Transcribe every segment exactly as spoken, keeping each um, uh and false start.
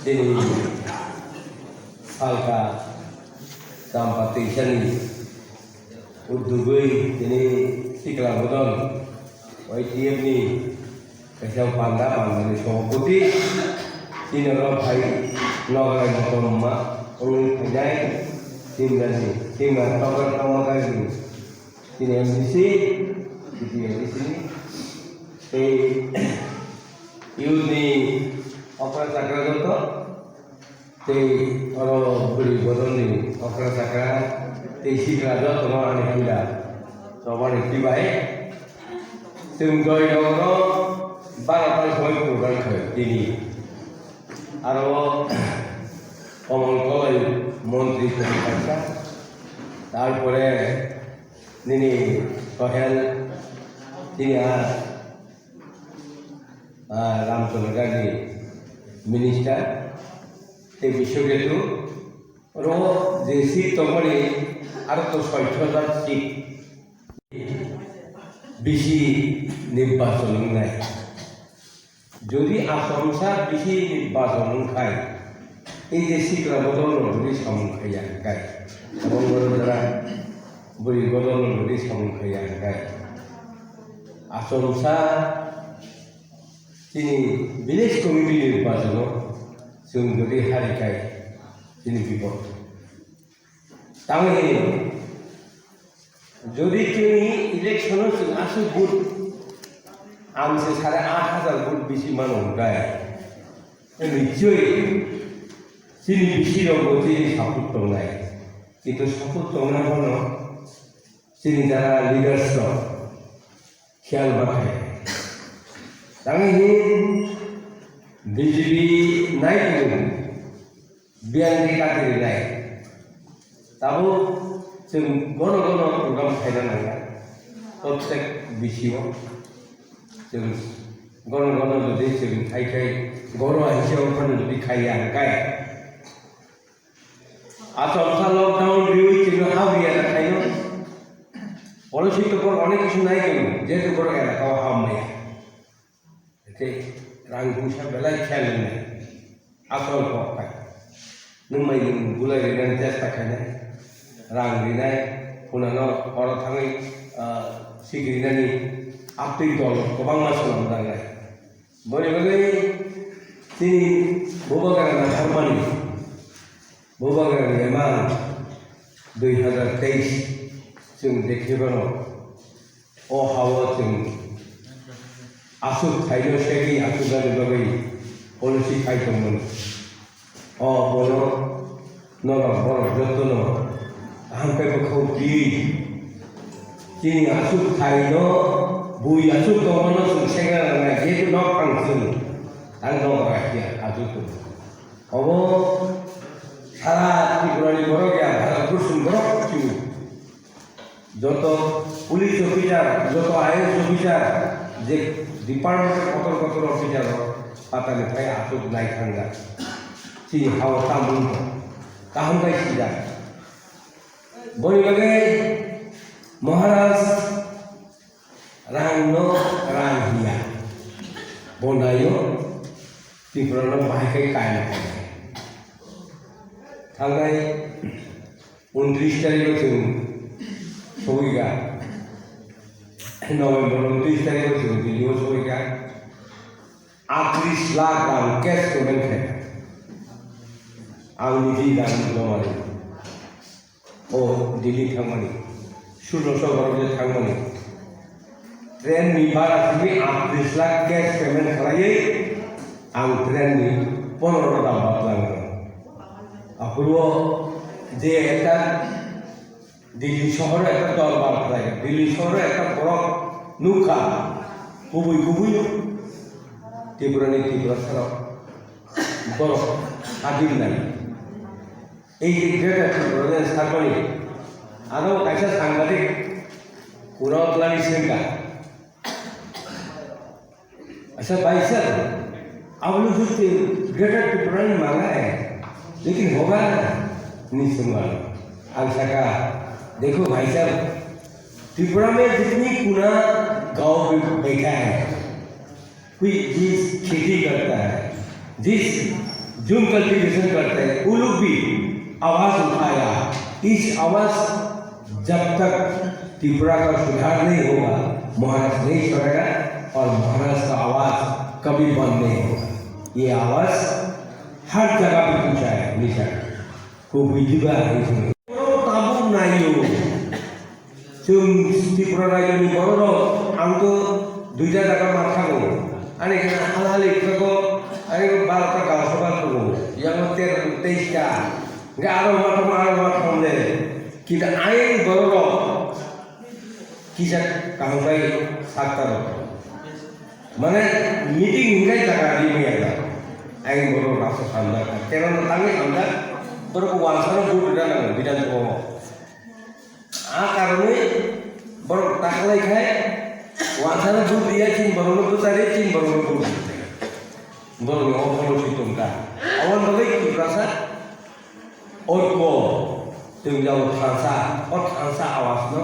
Chini salka Champa Teisani uddugwi tini sikla bodol Y T F ni kaisa panda, pandani sobhapoti chini oro phai nograi motom ma wngwi phainai Simrani, Simra Tokra Tongma Gari ni chini M D C, chini M D C ni tei youth ni okra chakra joto. Tei oro bwrwi bodolni okra chakra tei sikla jotono ani puila chobani twibai. Chwng joy nogoro bara pai soi program khai tini. Aro Komol Koloi montri tong kha. Tarpore nini Sohel tini a ah, Ramchandra Gandhi minister, tei Biswaketu, oro je seat tongmani aro to soicho jar seat bisi nirbachon wngnai. Jodi Asomsa bisi nirbachon wngkhai, tei je sikla bodol no jodi samung khaiya hwnkhe, abo wngjak jora bwrwi bodol no jodi samung khaiya hwnkhe, Asomsa Chini village committee ni bajono chwng jodi hari khai chini bipod. Tamo hini jodi chini election o chwng aswk vote ang se sare aat hajar vote bisi mano hwnkhe, nichoi chini bisi rok bo chini support tongnai. Kintu support tongnai bono chini jara leaders rok khiyal ma khe. Tamo hini B J P nai tong, B N P kati rinai. Tabuk chwng gono gono program khaina nangya. Prottek B C O chwng gono gono jodi chwng khai khai gono hai se ophano jodi khaiya hwnkhe. Achomsa lockdown riwi chwngno ha huya na khaino. Policy to borok onek kisu nai khaino, jehetu borok elaka o ha maya. Tei rang puisa belai khel wngnai. Asol kok khai. Nwng mai nwng bulai rinani chesta khainai. Rang rinai, phunano oro thangwi, ah, sik rinani aptwi dol kwbangma swnamjaknai. Boni bagwi chini bubagra naharmani, bubagra ni emang dui hazar teis chwng dekhe bono o hao chwng aswk thaino segwi aswknani bagwi policy khai tongmani. O bono norok borok jotono kaham khe bwkhao twi. Chini aswk thaino bui aswk tongmano chwng segna nangnai, jehetu nok phang chwng ang nok bai ya aswk tong. Obo sara Tripura ni borok ya, Bharat Borsh ni borok chwng. Joto police officer, joto I A S officer, je department kotor kotor officer rok patani phai aswk nai thangya. Chini hao tamung kaham khai sijak. Boni bagwi Maharaj rang no rang hiya. Bonayo Tripura no bahai khai kaina. Thangnai Untris tarikh chwng sogwikha. November untris tarikh chwng Delhi o sogwikha. Atris lakh rang cash payment khaikha. Ang niji rang joma ri. O Delhi thangmani. Surno Sogor je thangmani. Train ni bara simi atris lakh cash payment khlaiwi ang train ni pondro ta batlang. Aphuru je ekta Delhi sohoro ekta dorbar khlai, Delhi sohoro ekta borok nukha, kubui kubui Tripura ni Tripura sarok borok hadir nai. Ei je Greater Tripura ni sarmani, ano kaisa sangbadik Kunal Kalani sengkha. अच्छा भाई साहब, आप लोग जो ते-, ग्रेटर त्रिपुरा में मांगा है, लेकिन होगा ना? नहीं सुनवा। अब सका, देखो भाई साहब, त्रिपुरा में जितनी कुना गांव में बैठा है, कोई जिस खेती करता है, जिस झूम कल्टीवेशन करते हैं, वो लोग भी आवाज उठाया। इस आवाज जब तक त्रिपुरा का सुधार नहीं होगा, महाराष्ट्र नहीं छोड़ेगा और महाराष्ट्र का आवाज कभी बंद नहीं होगा। ये आवाज हर जगह पे पहुंचाया, निशा को भी जुदा है इसमें। Tabuk nayo. Chwng Tripura rajyoni bororok, ang to duita jaga ma thango. Ani khe halhali khe ko, ani ko barota gausaba tongo. Yang tero teista. Hingke aro ma thango, aro ma thango de. Kintu ayang bororok kisa kaham bai sakta rok. Mane meeting hingke jaga ri maya da. Ayang bororok rasa samda. Kero no tangi samda. Borok wansano vote rina nango, Bidhan Sabha. A karonwi borok taklai khai, wansano vote riya, chini borokno bwchari, chini borokno vote riya. Borokni o pholoswi tongkha. Aboni bagwi Tiprasa oiko, chwng jabo thansa, o thansa awasno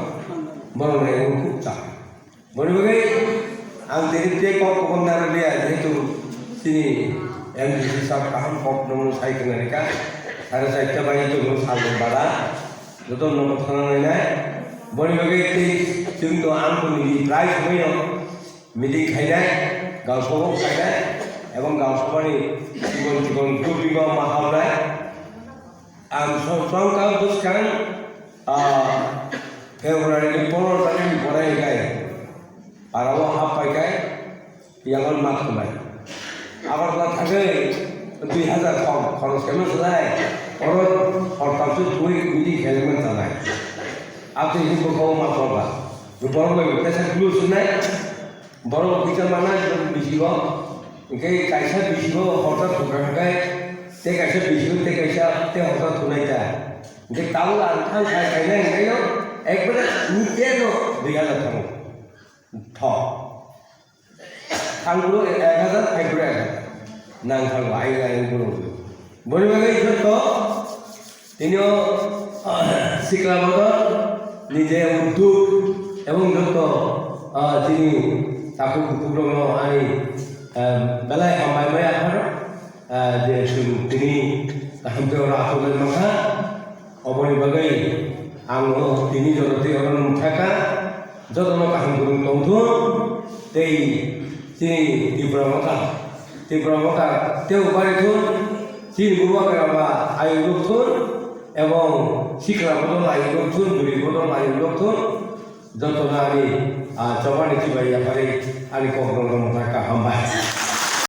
borokno ego khuk cha. Boni bagwi ang tini tei kok kokon narwkliya, jehetu chini M D C sir kaham kok nungno sai tongnairikha. Sare chaita bai chwngno salrok bara, joto nogo thangna nainai. Boni bagwi tei chwngno ang tongni prai somoino meeting khainai, gausabao khainai, ebong gausabani chikon chikon grouping o ma hamnai. Ang song song ka bwskang, ah, February ni pondro tarikh ni pore hinkhe, parao hap pai khe, yangon ma thumai. Agartala thangwi dui hazar thong khoros khaima swlai, oro hortal se thwi meeting khaima chanai. Aboni hinwi bwkhao ma thokba. Borok bai kaisa glue swnai. Borok kisa mana bisingo, hingke kaisa bisingo horta thukra hingke, tei kaisa bisingo tei kaisa tei horta thunai ta. Hingke tabuk ang thang khai khainai hingke no, ekbare ni teno dui hazar thango. Thok. Thang buro ek hazar, phai buro ek hazar. Nang thango, ai, ai, buro. Boni bagwi joto Tini o, ah, sikla bodol ni je uddog ebong joto, ah, chini takhuk bukhuk rokno ani, ah, belai hambai maya phano, ah, je chwng tini kaham khe oro achuk lai mankha, oboni bagwi ang o tini joto twi oro nungthaka. Jotono kaham kwrwng tongthun, tei chini Tipra Motha, Tipra Motha teibo barithun, chini bubagra ba ayuk rwkthun, ebong sikla bodol ayuk rwkthun, bwrwi bodol ayuk rwkthun, jotono ani, ah, chobani chibai yapharwi ani kokrokno motha kaham bai.